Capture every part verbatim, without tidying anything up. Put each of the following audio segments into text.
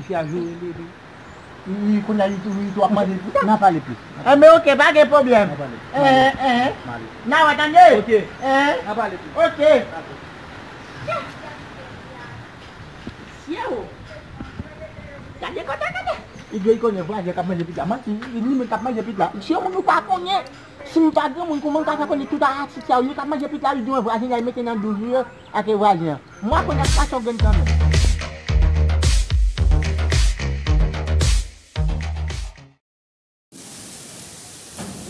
Ti a joure li, li, li, kounye a, li tou, li tou ap mande l pita. N a pale plis. Enben, oke, pa gen pwoblèm. N a pale plis. Enhen, enhen. N a wè, tande? Oke. Enhen. N a pale plis. Oke. Dakò. Sye o. Gade kote, gade. Li dwe konnen vwazen k ap manje pita. Manti, li menm k ap manje pita. Si yon moun ou pa konnen, si m pa granmoun, kòman m ka fè konnen tout Ayiti sa yo, li k ap manje pita, li di yon vwazen, l al mete nan douz yo, ak vwazen an. Mwen konnen ak sa yon grenn kanmenm.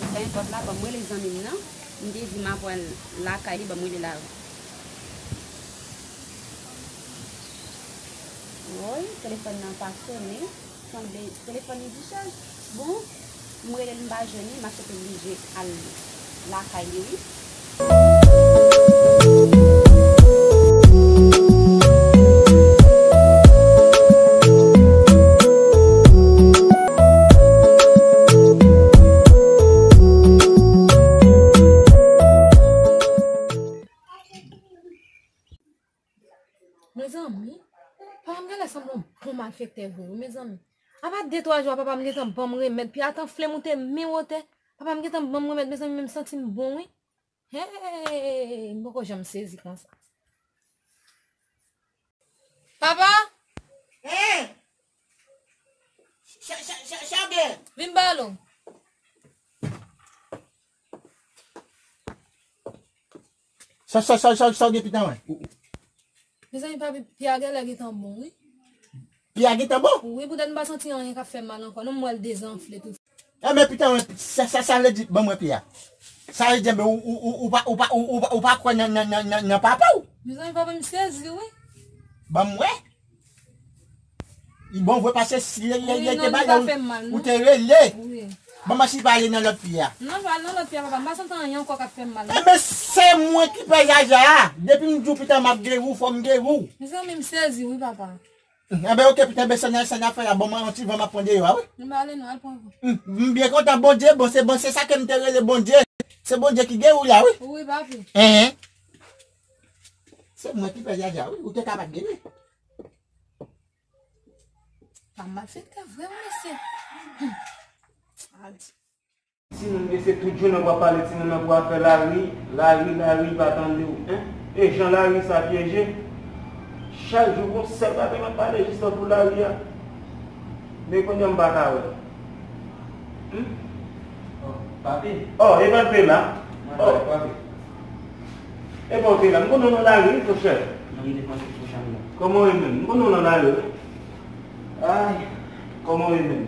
M fè yon pòt la, ban m rele zanmi m nan. M te di m ap al lakay li, ban m rele la. Woy, telefòn nan pa sonnen. Sanble telefòn li dichaj. Bon, m rele l, m pa jwenn li, m ap sot oblije al lakay li, wi. Mezanmi, papa m genlè sanble yon bon malfektè vre wi, mezanmi. Apa de twa jou a, papa m gentan ban m remèd, pye a t anfle moute men wotè. Papa m gentan ban m remèd, mezanmi, men m santi m bon wi. Hey, m poko janm sezi konsa. Papa! Hein? Cha-, cha-, cha-, Chage! Vin balo. Sa, sa, sa, sa, sa w gen pita wè? Mezanmi, papi, pye a genlè gentan bon, wi. Pye a gentan bon? Wi, poutèt m pa santi anyen k ap fè m mal ankò. Non, m wè l dezanfle tou. Enben, pita wè, sa, sa, sa vle di, ban m wè pye a. Sa vle di, enben, ou, ou, ou, ou pa, ou pa, ou, ou pa, ou pa kwè nan, nan, nan, nan, nan papa w? Mezanmi, papa, m sezi, wi. Ban m wè. Li bon vre paske si lè, lè, lè te bay la, ou te rele. Ban m si pale nan lòt pye a. Non, pale nan lòt pye a, papa. M pa santi anyen ankò k ap fè m mal, non. Enben, se mwen ki pè jaja a. Depi m di w pita m ap geri w, fò m geri w. Mezanmi, m sezi, wi, papa. Enben, oke, pita, enben, sa n a, sa n a fè la, ban m yon ti van m ap pran deyò a, wi. M pale non, al pran van. M, m byen kontan, Bondye bon, se bon, se sa ke m te rele Bondye. Se Bondye ki geri w la, wi. Wi, papi. Enhen. Se mwen ki pè jaja, wi. Ou te ka pa t geri. Pa malfektè vre wi mesye. Hum. Sa di. Timoun mesye tout jounen w ap pale timoun nan pou afè lari, lari, lari, pa tande w, en? E jan lari sa pyeje. Chak jou gon sèl bagay m ap pale jis nan pou lari a. Men kounye a m pa ka wè. Hum? Oh, papi. Oh, e pa l te la. Mwen oh. Papi. E pa w te la. M konnen w nan lari wi, monchè. Nan m depanse pou chanm nan. Kòman w ye menm? M konnen w nan lari wi. Ay, kòman w ye menm?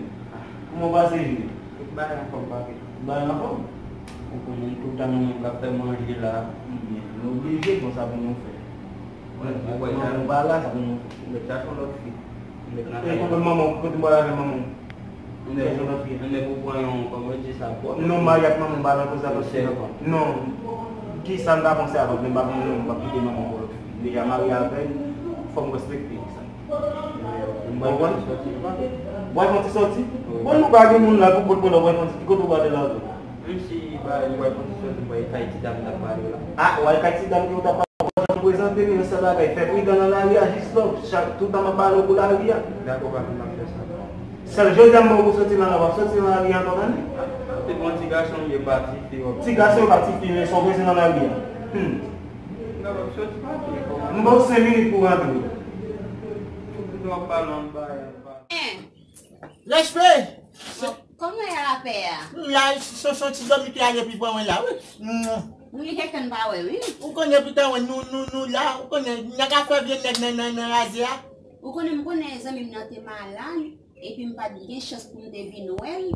Kòman w pase jounen? Tout bagay anfòm, papi. Tout bagay anfòm? Ou konnen tout tan nou menm k ap fè manje la. Ebyen, nou oblije, bon, sa pou nou fè. Mwen, mwen, mwen, mwen pa la, sa pou nou fè. Ou mèt chache yon lòt fi. Ou mèt nan kay la. E kote manman w? Kote w pral avè manman w? Ou mèt, ou mèt pou pran yon, kòman yo di sa, bòt? Non, marye ak manman m pa nan koze avè fi ankò. Non. Kisa m ta panse avè w? Men m pa konn non, m p ap kite manman w pou lòt fi. M deja marye avè l, fò m respekte sa. Ou konprann? Ou pral fè yon ti sòti? Wi. Bon, nou pa gen moun la pou pot mwen la, ou pral fè yon ti, ki kote ou pral la tou? Menm si pa, ou pral fè yon ti sòti, ou pral kay ti dam nan pale la. Ah, ou al kay ti dam ki ou t ap pale, ou jan prezante m, yon sèl bagay, fè pridan nan lari a, jis lòk, chak, tout tan m ap pale w pou lari a. Dakò, papi, m ap fè sa. Sèl jodi a m ba w pou sòti nan lari, w ap sòti nan lari a ankò, tande? Se bon ti gason m ye, pa ti fi, w ap... Ti gason yo pa ti fi, men sa w bezwen nan lari a. Hmm. Dakò, sòti, papi. M ba w senk minit pou w rantre. Tout tan w ap pale, w ap pale. Respè! Kòman y a lapè a? Nou la, se, se yon ti dòmi ki ale pi pran mwen la, wi. Mwen. Nou li kèk tan pa wè, wi. Ou konnen pita wè, nou, nou, nou la, ou konnen, nèg a fè vye nèg nan, nan, nan raze a. Ou konnen, m konnen zanmi m nan te malad, epi m pa t gen chans pou m te vin wè l.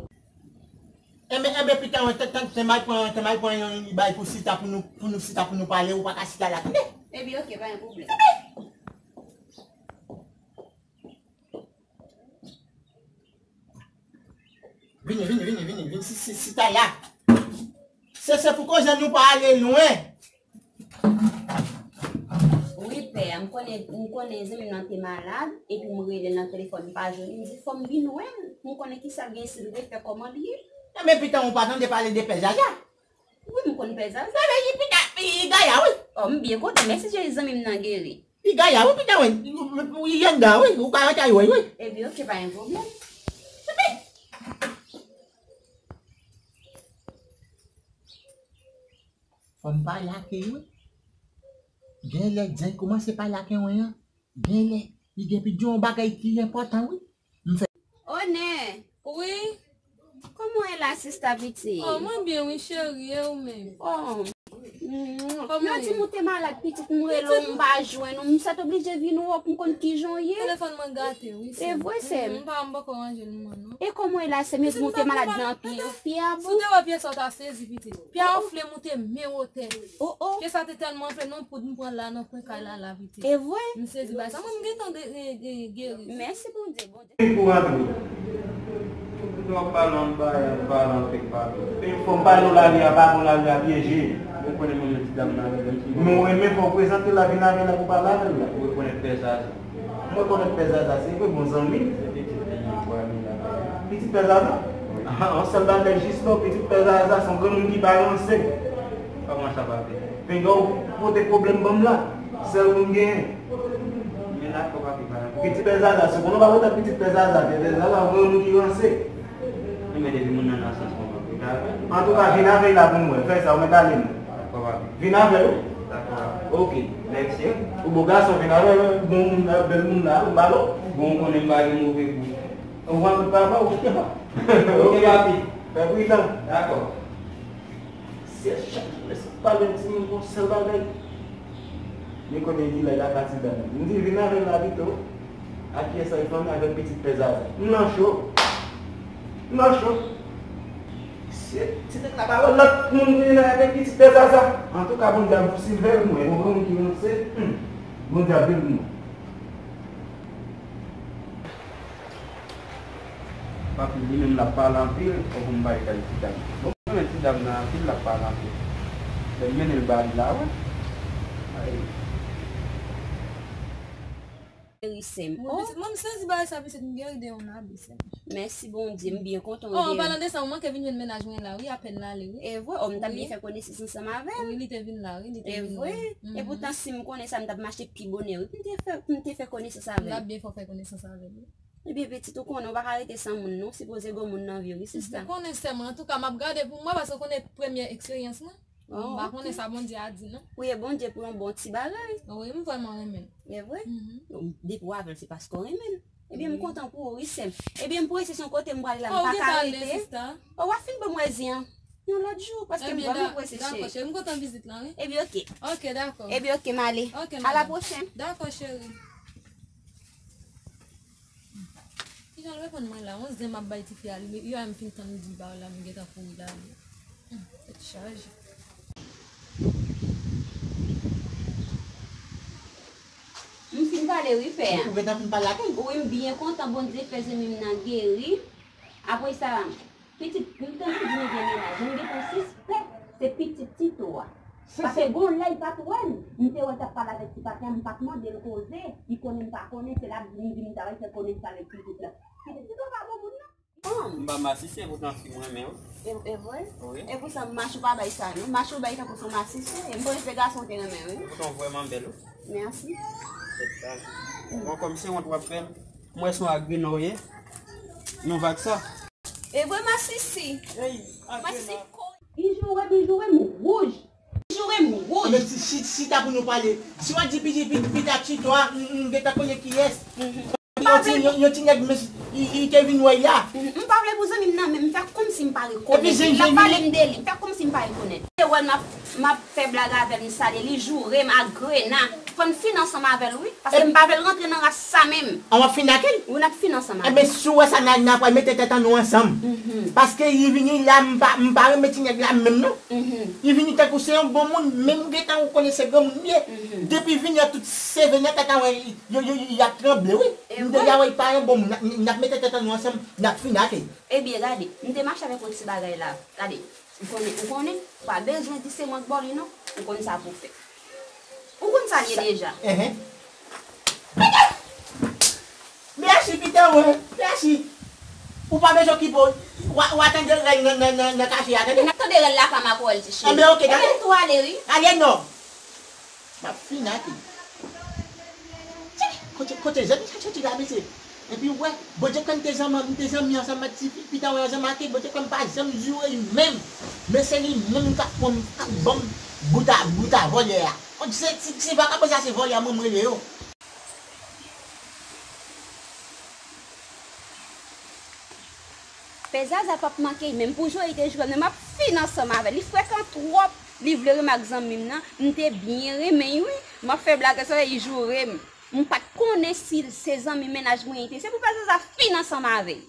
Enben, enben, pita wè, tan, tan, tan m al pran, tan m al pran yon, yon bay pou sita, pou nou, pou nou sita, pou nou pale, ou pa ka sita la, tande? Ebyen, oke, pa gen pwoblèm. Vini, vini, vini, vini, vini, si, si, si ta la. Se, se pou koze nou pa ale lwen. Wi, pè, m konnen, m konnen zanmi m nan te malad, epi m rele l nan telefòn, m pa jwenn li, m di fò m vin wè l, pou m konnen kisa l gen, si l refè, kòman l ye. Enben, pita, ou pa tande pale de pè Jaja? Wi, m konn pè Jaja. Enben, li pita, li gaya, wi. Oh, m byen kontan, mèsi Jezi, zanmi m nan geri. Piga ya, wi, piga, wi. Ou, ou, ou, li anndan, wi. Ou ka rantre, wi, wi. Ebyen, oke, pa gen pwoblèm. Fò n pale ak li, wi. Genlè, Zen kòmanse pale ak mwen an. Genlè, li gen pou di yon bagay ki enpòtan, wi. M fè. Onè! Wi? Kòman w ye la, sista pitit? Oh, mwen byen, wi, cheri, e ou menm? Oh, mm, kòman w ye? Yon ti moute malad, pitit, m rele w, m pa jwenn ou. M sètoblije vin wè w pou m konn kijan w ye. Telefòn mwen gate, wi, sè. E vre, sè m? Mm, m pa, m poko ranje l mwen, non. E kòman w ye la, sè m? Yon ti moute malad nan pye, pye a bon? Si w te wè pye sa, w ta sezi, pitit. Pye a anfle moute men wotè. Oh, oh. Pye sa te tèlman anfle, non, poud m pran la nan kwen kay la, la, pitit. E vre? M sezi bay sa. Mwen, m gentan de, de, de geri. Mèsi, Bondye, Bondye. Pou rantre. Lè w ap pale, w ap pale, w ap pale, w ap pale. Fò m pale w, lavi a pa bon, lavi a pyeje. Mwen konnen mwen menm ti dam nan avè l, menm si. Men w renmen, fò w prezante l, vin avè l pou pale avè l la. Ou rekonèt Pè Zaza? Mwen rekonèt Pè Zaza, se vre, bon zanmi. Se pitit li ye, bwa li la. Pitit Pè Zaza? Wi. Ah, yon sèl bagay jis non, pitit Pè Zaza, se yon granmoun ki pa ranse. Kòman sa, papi? Pinga w pote pwoblèm ban m la. Sèl moun genyen. Men dakò, papi, pa gen pwoblèm. Pitit Pè Zaza, se konnen w pa kontan pitit Pè Zaza, Pè Zaza, yon granmoun ki ranse. Men depi moun nan nan sans mwen, papi, dakò. Antouka, vin avè l la pou m wè. Fè sa, ou mèt ale, non. Dakò, papi. Vin avè l, wi. Dakò, papi. Oke. Mèsi. Ou bo gason, vin avè l, wi. Bon moun nan, bèl moun la, ou balo. Bon, ou konnen m pa gen move gou. Ou an kout papa ou? Oke, papi. Fè pridan. Dakò. Syèl chak jou, lè se pale yon timoun gon sèl bagay. Men konnen li la, li la pati dan. M di vin avè l la pito. Ak kiyès sa, li fanmi avèk pitit Pè Zaza. M nan cho. M nan cho. Syèl, ti nèg la pa wè lòt moun vin avèk pitit Pè Zaza. Antouka, Bondye ap silve l, mwen, yon granmoun ki ranse. Hmm. Bondye ap beni mwen. Papi, li menm l ap pale anpil, fòk m bay kay ti dam. Bon, mwen, ti dam nan anpil, l ap pale anpil. Lè m mennen l ba li la, wi. Ay. Geri sè m. Mwen, oh, pitit, mwen, m sezi bagay sa, pitit, m geri de yon abi, sè m. Mèsi Bondye, m byen kontan w geri. Oh, an palan de sa, ou manke vin jwenn mennaj mwen la, wi, apèn l ale, wi. E vre, oh, m t ap byen fè konesans ansanm avè l. Wi, li te vin la, wi, li te vin la. E vre. E poutan, si m konnen sa, m t ap mache pi bonè, wi. M te fè, m te fè konesans avè l. L ap byen fè w fè konesans avè l, wi. Ebyen, pitit, ou konnen, ou pa ka rete san moun, non. Ou sipoze gen moun nan vi w, wi, sista. Ou konnen sè m, antouka, m ap gade pou m wè, paske ou konnen premye eksperyans mwen. Oh, m pa konnen sa Bondye a di, non. Ou ye Bondye pou yon bon ti bagay. Wi, m vrèman renmen l. E vre? Depi w avè l, se paske w renmen l. Ebyen, m kontan pou ou, wi, sè m. Ebyen, m prese, se yon kote m prale la, m pa ka rete. Oh, w ap fin ban m wè zen an yon lòt jou, paske m vrèman prese, cheri. Dakò, cheri, m kontan vizit lan, wi. Ebyen, oke. Oke, dakò. Ebyen, oke, m ale. Oke, madam. A la pwochèn. Dakò, cheri. Kijan l reponn mwen la? Yon zen m ap bay tifi a, li, yo a m fin tann li di ba w la, m gentan kouri la. Hmm, tèt chaje. M fin pale wi, pè a. Ou gentan fin pale ak li? Wi, m byen kontan Bondye fè zanmi m nan geri. Apre sa, pitit, m te di nou gen mennaj. M gentan sispèk se pitit Tito a. Paske gon lè l pa t wè m. M te wè l t ap pale avèk ti patnè m, m pa t mande l koze. Li konnen m pa konnen, se la m vin di m ta pral fè konesans avèk pitit la. Pitit Tito pa bon moun non. M pa masisi, e poutan fi m renmen wi. E, e vre? Wi. E pou sa mache ou pa bay sa non. Mache ou bay tankou se yon masisi. E m konnen se gason ou te renmen wi. E poutan w vrèman bèl wi. Mèsi. Tèt chaje. Bon, kòm se wont w ap fè m, m wè se yon agrenò w ye. Non vag sa. E vre masisi. Masisi ko. Li joure m, li joure m wouj. Li joure m wouj. Anben si, si, si ta pou nou pale, si w ap di piti, piti, piti ak Tito a, m, m gentan konnen kiyès. Yon ti, yon, yon ti nèg, men, li, li te vin wè l la. M pa vle pou zanmi m nan, men m fè kòmsi m pa rekonèt li. L ap pale m de li, m fè kòmsi m pa rekonèt. Se wè l m ap, m ap fè blag avè l, m salye li, joure m ak grena. Fò n fin ansanm avè l, wi. Paske m pa vle l rantre nan ras sa menm. An w ap fin ak li? Wi, n ap fin ansanm avè l. Enben, si w wè sa, n a, n a pral mete tèt an nou ansanm. Paske li vini la, m pa, m pa renmen ti nèg la menm, non. Li vini tankou se yon bon moun, men m gentan ou konnen se granmoun li ye. Depi vini an tout seve nan tèt an, wè, yo, yo, y ap tranble, wi. M deja wè li pa yon bon moun, n ap, n ap mete tèt an nou ansanm, n ap fin ak li. Ebyen, gade, m te mache avèk yon ti bagay la. Gade, ou konnen, ou konnen, ou pa bezwen di se mwen k ba w li, non. Ou konn sa pou w fè. Ou konn sa l ye deja. Mèsi, pita mwen. Mèsi. Ou pa bezwen okipe w. W a, w a tande rèl nan, nan, nan, nan kache a, tande? N ap tande rèl la pa makorèl ti cheri. Enben, oke, tande. Ebyen, m tou ale, wi. Ale non. M ap fin ak li. Kote, kote zanmi sa soti la, mesye? Epi w wè, Bondye kwè m te zanmi, m te zanmi ansanm ak ti fi, pita w wè ansanm ak li, Bondye kwè m pa janm joure li menm. Men se li menm k ap pran m, k ap ban m bout a, bout a vòlè a. Kont se, se, se vagabon sa, se vòlè a mwen m rele yo. Pè Zaza p ap manke, menm pou joure li te joure m nan, m ap fin ansanm avè l. Li frekan twòp, li vle renmen ak zanmi m nan. M te byen renmen l, wi. M ap fè blag sa, li joure m. M pa t konnen si se zanmi mennaj mwen li te. Se pou Pè Zaza fin ansanm avè l.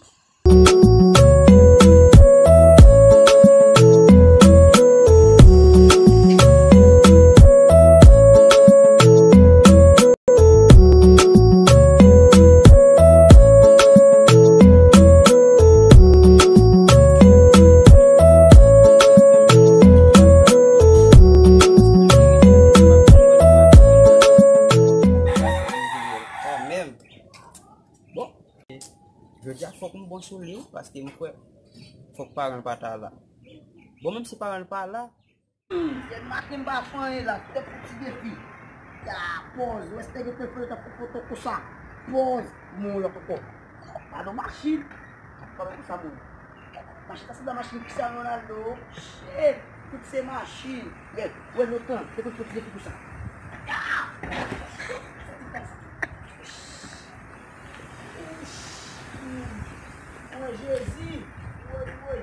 Bon, jodi a fòk m bon sou li, wi, paske m kwè fòk paran l pa ta la. Bon, menm si paran l pa la, hmm, yè maten m pa fè anyen la, tout ap fouti defi. Ya, pòz, wè si te gen telefòn, t ap fè foto konsa. Pòz, m wè yon lòt ankò. Gadon machin. Kòman konsa, bon? Machin sa se nan machin Cristiano Ronaldo. Shit, tout se machin. Yè, wè lontan, te konn fouti defi konsa. Ya! Mwen Jezi. Woy, woy.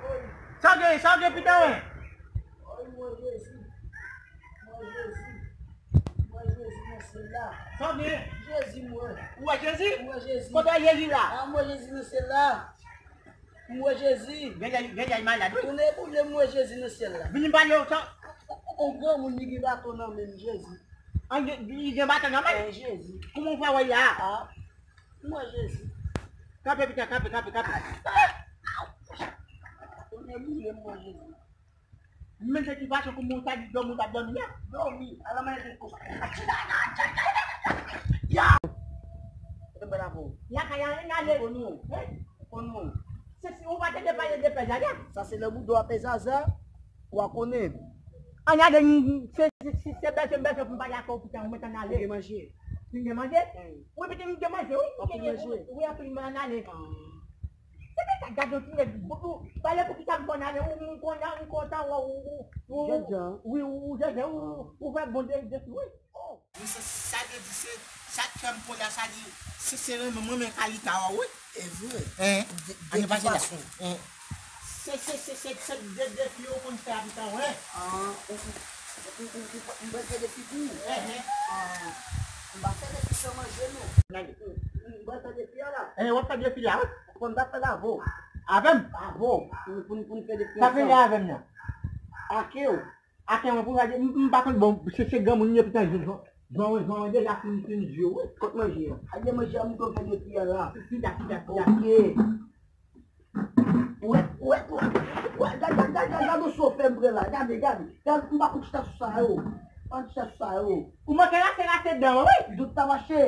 Woy. Sa w gen, sa w gen, pita w? Woy, mwen Jezi. Mwen Jezi. Mwen Jezi nan syèl la. Sa w gen? Jezi mwen. Ou wè Jezi? Mwen Jezi. Kote Jezi la? A, mwen Jezi nan syèl la. M wè Jezi. Gen lè, gen lè l malad, wi. Tounen pou vle m wè Jezi nan syèl la. Vini m pale w sa. On granmoun li gen baton nan men l, Jezi. An, li gen baton nan men l? Wi, Jezi. Kouman w fè wè l la? A, m wè Jezi. Kanpe, pita, kanpe, kanpe, kanpe. Tounen pou vle m wè Jezi. Men se ki fason pou moun sa di dòmi, ou t ap dòmi a? Dòmi, ala mwen te konsa. Ya! Mwen te bèl avè w. Lakay la, ann ale. Ou konn ou? Hein? Ou konn ou? Se, se, ou pa tande pale de Pè Zaza? Sa se lè boudo a Pè Zaza, w a konnen. Ann ale, se, se, se, se bèche, bèche pou m pale ak ou, pita, ou mèt ann ale. Ou gen manje? M gen manje? Wi. Wi, pita, m gen manje, wi. Anpil manje? Wi, anpil, m ann ale. A. Se te sa, gad yon ti nèg, pou, pou, pale pou ki sa m konn ale, ou, m konn, m kontan, ou, ou, ou, ou, wi, ou, ou, jèjè, ou, ou, ou fè bon de, de, wi. Oh. Wi, se, sa vle di se, sa k fè m konn la, sa di, se, se renmen, mwen renmen kalite a, wi. E vre. Hein? De, de ki fason? Hein? Se, se, se, se, se de, defi yo konn fè a pita, wi. Ah, ou, ou, ou, ou, ou, m pral fè defi pou ou. Hein, hein. Ah, m pa fè defi san manje, non. Gade. M, m pral fè defi a la. Eh, w ap fè defi a, wi? Fò m ta fè l avè w. Avè m? Avè w. Pou, pou, pou n fè defi ansanm. Sa fè lè avè m nan? Ake w. Ake mwen pou gade, m, m pa konn bon, se, se granmoun yo pita jwenn, jwenn, jwenn, jwenn deja fin, fin di yo, wi. Kot manje a? Ake manje a, m konn fè defi a la. Chita, chita, chita. Ok. Wè, wè, wè, wè, gade, gade, gade, gade, gade, gade, sofè m pran la, gade, gade, gade, m pa konn chita sou sa yo, m pa konn chita sou sa yo. Ou manke rase, rase dan, wi. Dout ta mache,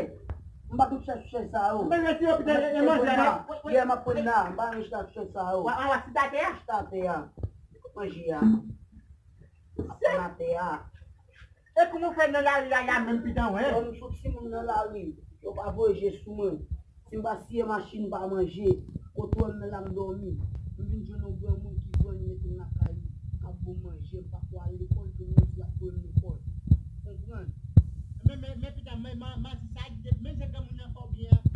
m pa konn chita sou chèz sa yo. Men, men, si yo pita, e, e manje la. Yè, m ap pran la, m pa konn chita sou chèz sa yo. Wa, wa, wa, chita atè a. Chita atè a. Manje a. Ap pran atè a. E kouman w fè nan lari a la menm pita w, hein? Bon, m sou timoun nan lari, yo pa voye je sou mwen. Si m pa siye machin, m pa manje. Kote w wè m nan la, m dòmi. M vin jwenn yon granmoun ki pran m mete m lakay li, k ap ban m manje, m pa ko al lekòl, jwenn mwen di l ap voye m lekòl. Konprann? Men, men, men pita, men, ma, ma di sa, men se granmoun nan fò byen an. M,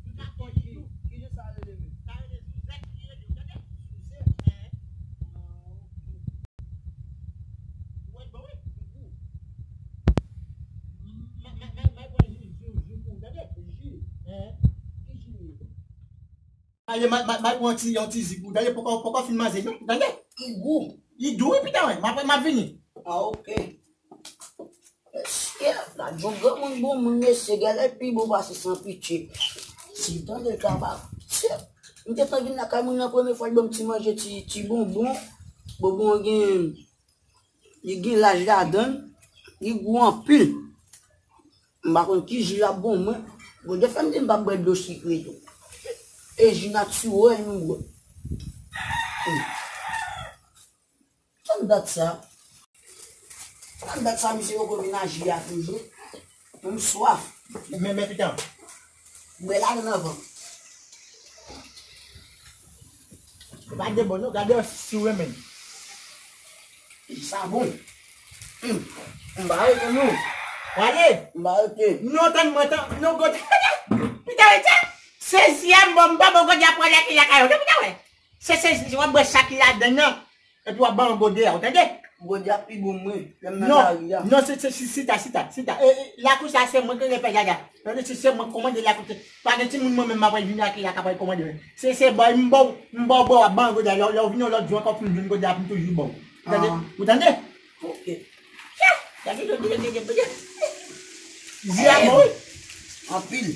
m ka fè li tou. Kijan sa rele menm? Sa rele Zouzèt li rele, ou tande? Zouzèt? Hein? Ah, ok. Ou wè l bon, wi. Ou gou. M, m, m, m, m pran ji, ji, ji pou ou, tande? Ji? Hein? Ki ji li ye? Ale, m, m, m pran ti, yon ti ji pou ou, tande? Poko, poko fin manje, non? Tande? Li gou. Li dou, wi, pita, wi. M ap, m ap vini. Ah, ok. Mesye, gad yon granmoun bon moun, mesye, genlè pi bon pase Sanpitye. Si l tande l ka ba, mesye, m gentan vin lakay moun nan premye fwa, li ban m ti manje, ti, ti bonbon. Bonbon an gen, li gen laj ladan l, li gou anpil. M pa konn ki ji l ap ban mwen. Bondye fè m di m p ap bwè dlo sikre tou. E ji natirèl m bwè. Hmm. Tann dat sa. Tann dat sa, misye poko vin aji a toujou. M swaf. Men, men, pitan. Bwè ladan anvan. Gade bon, non, gade si w renmen. Sa bon. Hmm. M pa rete non. Wale. M pa rete. Non, tann mwen, tann, non, gode. Pitan, rete. Sezi a, m bon, m pa bon, gode a pwale ki lakay ou, non, pitan, wè. Se, se, se, w ap bwè sa ki ladan nan. Epi w ap ban yon gode a, ou tande? Gode a pi bon mwen, lè m nan lari a. Non, non, se, se, si, sita, sita, sita. E, e, lakou sa, se mwen ki gen pè dada. Tande, se, se mwen k kòmande lakou sa. Pa gen timoun mwen menm m ap vini ak la k ap kòmande mwen. Se, se bòy, m ba w, m ba w bò, w ap ban yon gode a. Lè, lè w vini yon lòt jou ankò pou m jwenn gode a pou m toujou ba w. Ou tande? Ah. Ou tande? Ok. Gade, gade, gade, gade, gade. Di a mò, wi. Anpil.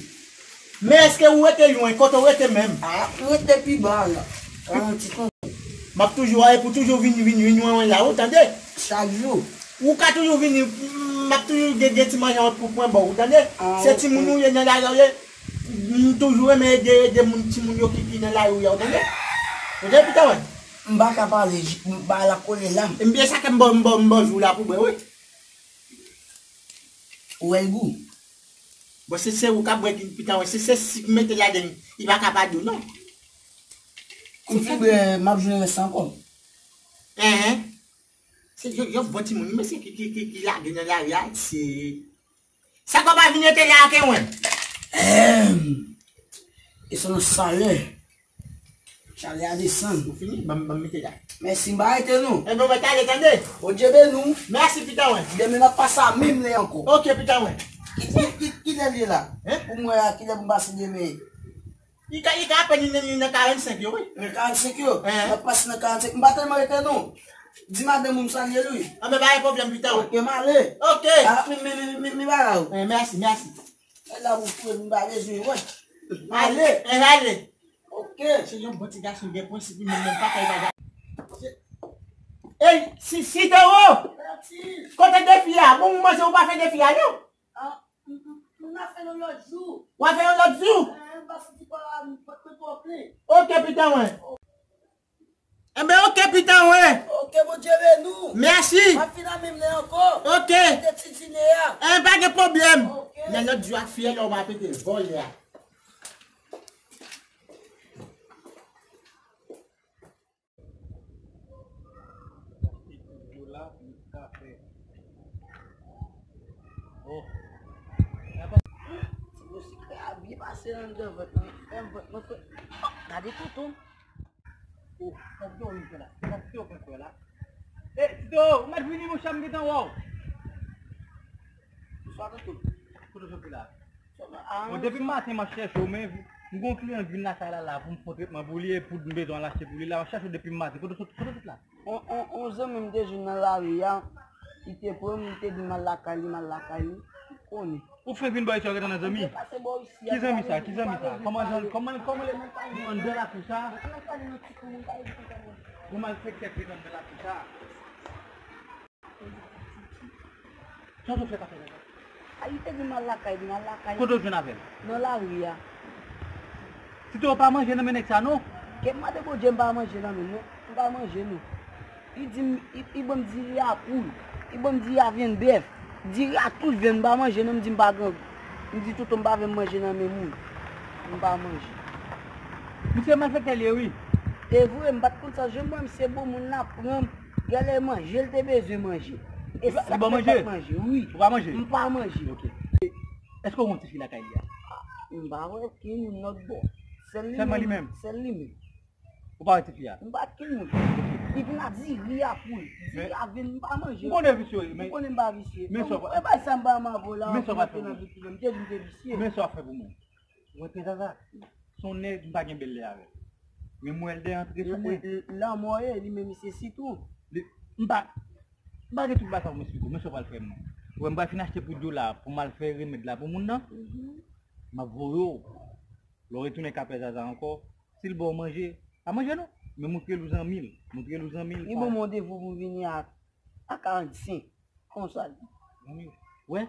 Men èske ou rete lwen? Kote ou rete menm? Ah, m rete pi ba la. Yon ti konkou. M ap toujou, e pou toujou vini, vini, vini, wè, wè, la, ou tande? Chak jou. Ou ka toujou vini, m ap toujou gen, gen ti manje pou pran ba w, ou tande? Ah, se timoun ou ye nan lari a, ou ye. M toujou renmen ede, ede moun, timoun yo ki, ki nan lari a, ou tande? Ou tande, pitan, wè? M pa ka pale, j-, m pa la kole la. Ebyen, sa ke m ba w, m ba w, m ba w jou la pou bwè, wi. Ou wè l gou? Bon, se, se ou k ap bwè ki pitan, wi. Se, se sik mete ladan, li pa ka pa dou, non. Ou fin bwè, m ap jwenn rès ankò. Enhen. Se yo, yo bon timoun, mesye ki, ki, ki, ki lage nan lari a, se Sa k ap vin rete la ke mwen? Ehem. E se nan salè. Salè a desann. Ou fini? Ban m, ban m mete la. Mèsi, m pa rete non. Ebyen, mwen t ale, tande. Bondye beni w. Mèsi, pitan mwen. Demen n ap pase a menm lè ankò. Ok, pitan mwen. Ki, ki, ki, kilè l ye la? Hein? Pou mwen a, kilè pou m pase demen? Li ka, li ka apèn li nan, li nan karannsenk yo, wi. Nan karannsenk yo? Hein. M ap pase nan karannsenk. M pa tèlman rete non. Di madanm ou m salye l, wi. Anben, pa gen pwoblèm, pitan. Ok, m ale. Ok. Ah, mi, mi, mi, mi, mi pa la, wi. Eh, mèsi, mèsi. Mwen la pou fre, m pa bezwen, wè. M ale. Eh, ale. Ok. Se yon bon ti gason, gen prensip, li menm, menm pa kay bagay. Ey, si, si te wo. Kote defi a? Bon, ou manje, ou pa fè defi a, non? Ah, m, m, m ap fè yon lòt jou. W a fè yon lòt jou? Eh, m pa santi kò a m, m twò plen. Ok, pitan mwen. Enben, ok, pitan mwen. Ok, Bondye beni w. Mèsi. M ap vin a menm lè ankò. Ok. Mete ti dine a. Eh, pa gen pwoblèm. Ok. Nan lòt jou ak fiyèl la, w a pete vòlè a. Ti mousik a byen pase anndan vant lan. Fè m vant mwen fre. Oh, gade tonton. Oh, sa Tito vin fè la? Sa Tito vin fè la? Eh, Tito, ou mèt vini, monchè, m gentan wè w. Bonswa, tonton. Kote w soti la? Bon, depi maten m ap chèche w, men m gen yon kliyan k vin lakay la, la pou m fè yon tretman pou li, e poud m bezwen al achte pou li la, m ap chèche w depi maten. Kote w sot-, kote w sot la? On, on, on zanmi m te jwenn nan lari a, li te pran m, li te di m al lakay li, m al lakay li, ou konnen. Ou fenk vin bò isi, ou gentan nan zanmi? Ki zanmi sa? Ki zanmi sa? Kòman, kòman, kòman, anndan lakou sa? Yon malfektè k rete anndan lakou sa. Sa w fè k ap fè la? A, li te di m al lakay li, m al lakay li. Kote w jwenn avè l? Nan lari a. Tito, w pa manje nan men nèg sa non. Ke m mande Bondye m pa manje nan men l non. M pa manje non. Li di m, li, li ban m diri a poul. Li ban m diri a vyann bèf. Diri a tout vyann, m pa manje non, m di m pa grangou. M di tonton m pa vle m manje nan men moun. M pa manje. Misye malfektè li ye wi. E vre, m pa t konn sa, jan m wè misye bon moun la pran m. Genlè manje l te bezwen manje. E sa k fè m pa t manje, wi. Ou pa manje? M pa manje. Ok. Èske w wè yon tifi lakay li a? M pa wè okenn moun lòt bò. Sèl li menm. Sèlman li menm? Sèl li menm. Ou pa wè tifi a? M pa wè okenn moun. Li vin a diri a poul. Diri a vin, m pa manje. M konnen visye, men. M konnen m pa visye. Men sa w pa. E bay sa m pa m avè w la, m te di m te visye. Men sa w ap fè pou mwen. Ou wè Pè Zaza? Se yon nèg m pa gen bèl lè avè l. Men m wè l dèyè antre sou mwen. Lanmò ye, li menm misye sitwon. Li, m pa, m pa gen tout bagay sa pou m esplike w, men sa w pral fè mwen. Ou wè m pral fin achte poud yo la pou m al fè remèd la pou moun nan. M ap voye w. Lè w retounen ka Pè Zaza ankò, si l ba w manje, pa manje non. Men montre l ou zanmi l. Montre l ou zanmi l. Li ban m randevou pou m vini a, a karannsenk. Konsa l di. Zanmi w. Wè.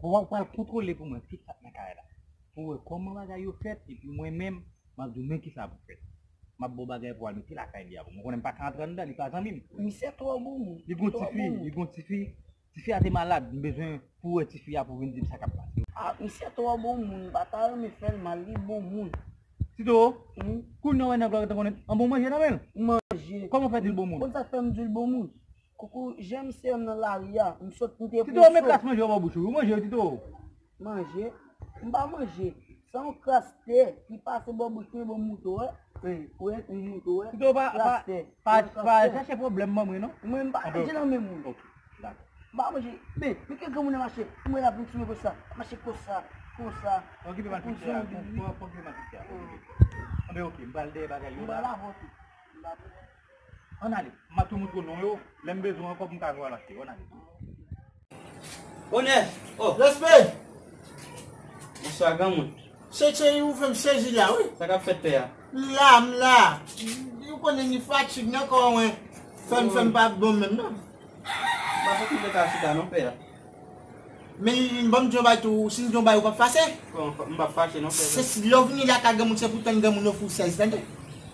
Ou pral kontwole pou mwen tout sa k nan kay la. Pou w wè kòman bagay yo fèt, epi mwen menm, m ap di w men kisa pou fèt. M ap ba w bagay pou w al mete lakay li a pou mwen. Ou konnen m pa ka antre anndan, li pa zanmi m. Misye twò bon moun. Li gon tifi, li gon tifi. Tifi a te malad, m bezwen pou wè tifi a pou vin di m sa k ap pase. Ah, misye twò bon moun, m pa ta renmen fè l mal, li bon moun. Tito, hmm? Kounye a wè nèg la gentan konnen an bon manje nan men l. Manje. Kòman w fè di l bon moun? Konn sa k fè m di l bon moun? Koukou, jan misye wè m nan lari a, m sot, m te pran. Tito, men kras manje yo bò bouch ou, ou manje yo, Tito. Manje? M pa manje. Se yon kras tè ki pase bò bouch mwen, bò mouto, wè. Wi, wi, mouto, wè. Tito, pa, pa, pa, pa chache pwoblèm ban mwen, non. Mwen, m pa manje nan men moun. Ok, dakò. M pa manje. Men, men kèk granmoun ap mache. M wè l ap vin sou mwen konsa. Mache konsa, konsa. Okipe matik tè a. Okipe matik tè a. Anben, ok, m pral dèyè bagay yo la. M pral avè w tou. M pral avè w. Ann ale. M ap tou montre w non yo. Lè m bezwen ankò pou m ka vin al achte. Ann ale. Onè! Oh! Respè! Bonswa, granmoun. Cheri, ou fè m sezi la, wi. Sa k ap fèt, pè a? M la, m la. Ou konnen ni fatig nan kò mwen. Fè m, fè m pa bon menm, non. M pa santi m te ka chita, non, pè a. Men, ban m di yon bagay tou, si m di yon bagay, ou p ap fache? Bon, m p ap fache, non, pè a. Se, se, lè w vini lakay granmoun, se pou tann granmoun ofri w sèz, tande?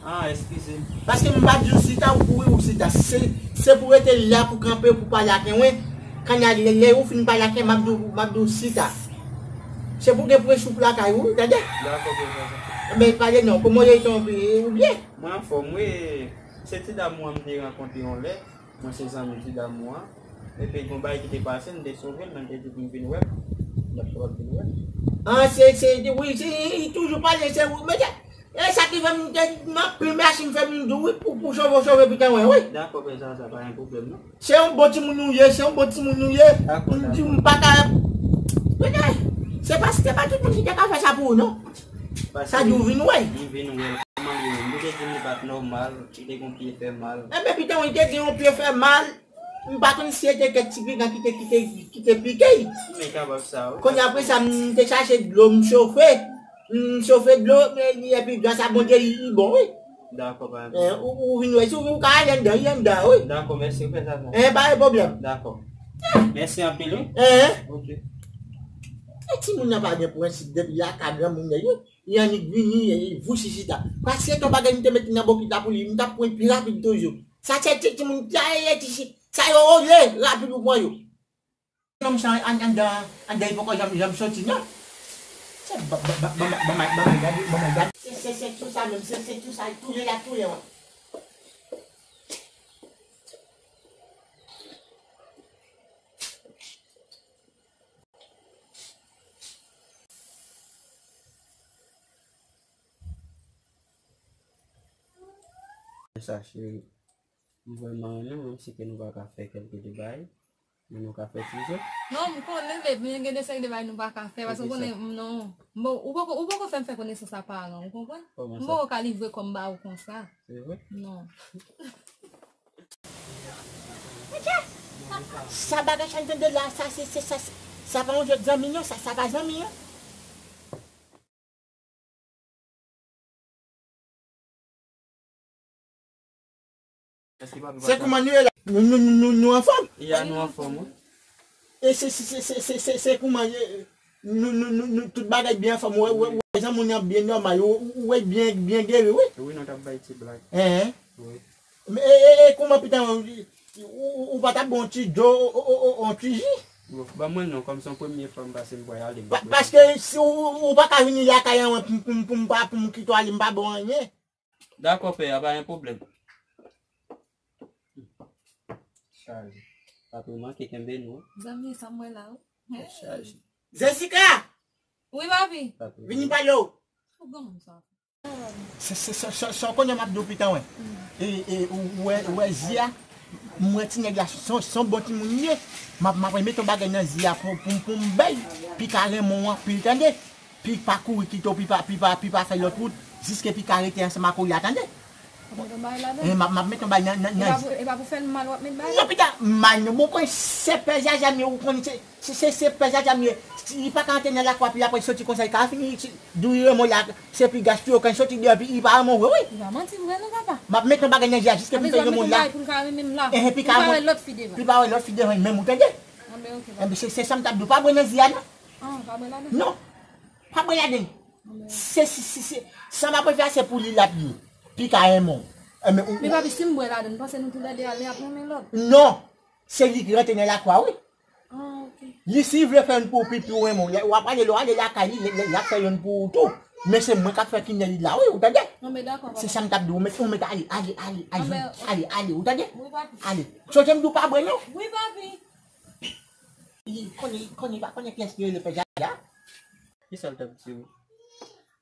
Ah, eskize m. Paske m pa di w chita, ou kouri ou chita. Se, se pou rete la, pou kanpe, pou pale ak mwen. Kanal, lè, lè ou fin pale ak mwen, m ap di w, m ap di w chita. Se pou gen prensip lakay ou, tande? Dakò, pè a. Men pale non, kòman w ye, tonbe, ou byen? Mwen anfòm, wi. Se ti dam ou an m te rankontre yon lè. Mwen se zanmi ti dam ou an. Epi gon bagay ki te pase, m te sove l, men m te di pou m vin wè l. M pa t kapab vin wè l. Ah, se, se, wi, se, li toujou pale, se ou, men, e sa ki fè m te, m anpil mèsi, m fè m di w, wi, pou, pou sove, sove pitan mwen, wi. Dakò, pè Zaza, pa gen pwoblèm, non. Se yon bon timoun ou ye, se yon bon timoun ou ye. Dakò, m di, dakò. M pa ka, men, se pa, se pa tout moun ki te ka fè sa pou ou, non. Sa di w vin wè l. M vin wè l. Kòman li ye? M te di m li pa t nòmal, li te gon pye fè mal. Enben, pitan mwen, li te gen yon pye fè mal. M pa konn si se te kèk ti pikan ki te, ki te, ki te pike l. Men kapab sa, wi. Kounye a, apre sa, m te chache dlo, m chofe. M chofe dlo, men li, epi gras a Bondye, li, li bon, wi. Dakò, pa gen pwoblèm. Ou, ou vin wè, si ou vin, ou ka ale anndan, li anndan, wi. Dakò, mèsi, ou fè sa, sa. Eh, pa gen pwoblèm. Dakò. Mèsi anpil, wi. Eh. Ok. E timoun nan pa gen prensip, depi lakay granmoun nan, wi. Li annik vini, e, vousi chita. Paske ton bagay m te met nan bokit la pou li, m t ap pran pi rapid toujou. Sa se ti timoun, sa e ti chi-, sa yo rele rapid ou pran yo. Nonm sa an, anndan, anndan li poko janm, janm soti non. Se ba, ba, ba, ba, ba, ba, ba, gade, ba, ba, gade. Se, se, se tou sa menm, se, se tou sa, tou lè la, tou lè, wi. Sa, cheri. M vrèman renmen w, menm si ke nou pa ka fè kèlke de bagay, men nou ka fè ti jwèt. Non, m konnen, babe, men gen de seri de bagay nou pa ka fè, paske w konnen, non. Bon, ou poko, ou poko fè m fè konesans a paran, ou konprann? Kòman sa? M poko ka livre kò m ba ou konsa. Se vre? Non. Sa bagay sa n tande la, sa se, se, sa, sa pa yon jwèt zanmi non, sa, sa pa zanmi non. Se kouman nou ye la? Nou, nou, nou, nou, nou anfòm? Ya, nou anfòm, wi. E se, se, se kouman ye? Nou, nou, nou, nou, tout bagay byen anfòm. Ou wè, ou wè, ou wè jan moun nan byen nòmal. Ou, ou, ou wè byen, byen geri, wi. Wi, nou t ap bay ti blag. Hein? Wi. Men, e, e, e, kouman pitan ou, ou, ou, ou pa t ap bon ti dlo, o, o, o, o, on ti ji? Bon, ban mwen non, kòm se yon premye fwa m pase m pral ale. Pa, paske si ou, ou, ou pa ka vini lakay an mwen pou, pou, pou m pa, pou m kite w ale, m pa ba w anyen. Dakò, pè a, pa gen pwoblèm. Chaje. Papi, ou manke kenbe nou. Zanmi, sa m wè la, wi. Chaje. Jessica! Wi, papi. Papi. Vini pale w. Ou granmoun sa. Se, se, se, se, se w konnen m ap di w pitan, wi. E, e, ou, ou wè, ou wè Zia, m wè ti nèg la, se, se yon bon timoun li ye. M ap, m ap mete yon bagay nan Zia pou, pou, pou m bay, pi ka renmen w anpil, tande. Pi pa kouri kite w, pi pa, pi pa, pi pa fè lòt wout, jiske pi ka rete ansanm ak ou la, tande. W ap met yon bagay ladan? E, m ap, m ap met yon bagay nan, nan, nan. E pa pou, e pa pou fè l mal w ap met bagay? Non, pitan, mal non. Bon, konn se pè Zaza m ye, ou konn se, se, se, se pè Zaza m ye. Li pa ka antre nan lakwa, pi apre soti konsa, li ka fini, si, di w li renmen w la, se pi gaz tou yo, kan soti deyò, pi li pa renmen w vre, wi. Li pa manti vre non, papa. M ap met yon bagay nan Zia, jiske pi fè renmen w la. Pou l ka renmen m la. Ehe, pi ka wè lòt fi devan. Pi pa wè lòt fi devan, menm ou tande. Anben, ok, papa. Enben, se, se sa m t ap di w, pa bwè nan Zia non. Ah, pa bwè ladan? Non. Pa bwè ladan. Se, se, se, se, sa m ap fè a, se pou li l ap ye. Pi ka renmen w. Enben, ou, men papi, si m bwè ladan, m panse nou toulède ale ap renmen lòt. Non. Se li ki rantre nan lakwa, wi. Li, si vle fè youn pou ou, pipi ou renmen, w ap ale, lè w ale lakay li, l ap fè youn pou ou tou. Men se mwen k ap fè kinè li la, wi, ou tande? Se sa m t ap di w, ou mèt, ou mèt ale, ale, ale, ale, ale, ou tande? Ale. Sonje m di w pa bwè, non? Wi, papi. Li konnen, li konnen, li pa konnen kiyès ki rele fè jaja. Ki sa l t ap di w?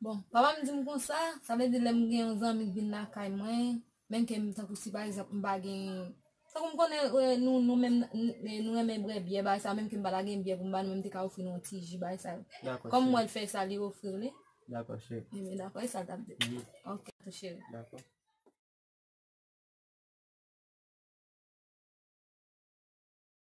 Bon, papa m di m konsa, sa vle di lè m gen yon zanmi k vin lakay mwen, menm ke m, tankou si pa egzanp m pa gen, tankou m konnen, eh, nou, nou menm, n-, eh, nou renmen bwè byè, bagay sa, menm ke m pa ta gen byè pou m ba nou, men m te ka ofri nou yon ti ji, bagay sa yo. Kòm m wè l fè sa, li ofri w li. Dakò, cheri. Ebyen, dakò, e sa l t ap di. Ok, tou cheri. Dakò.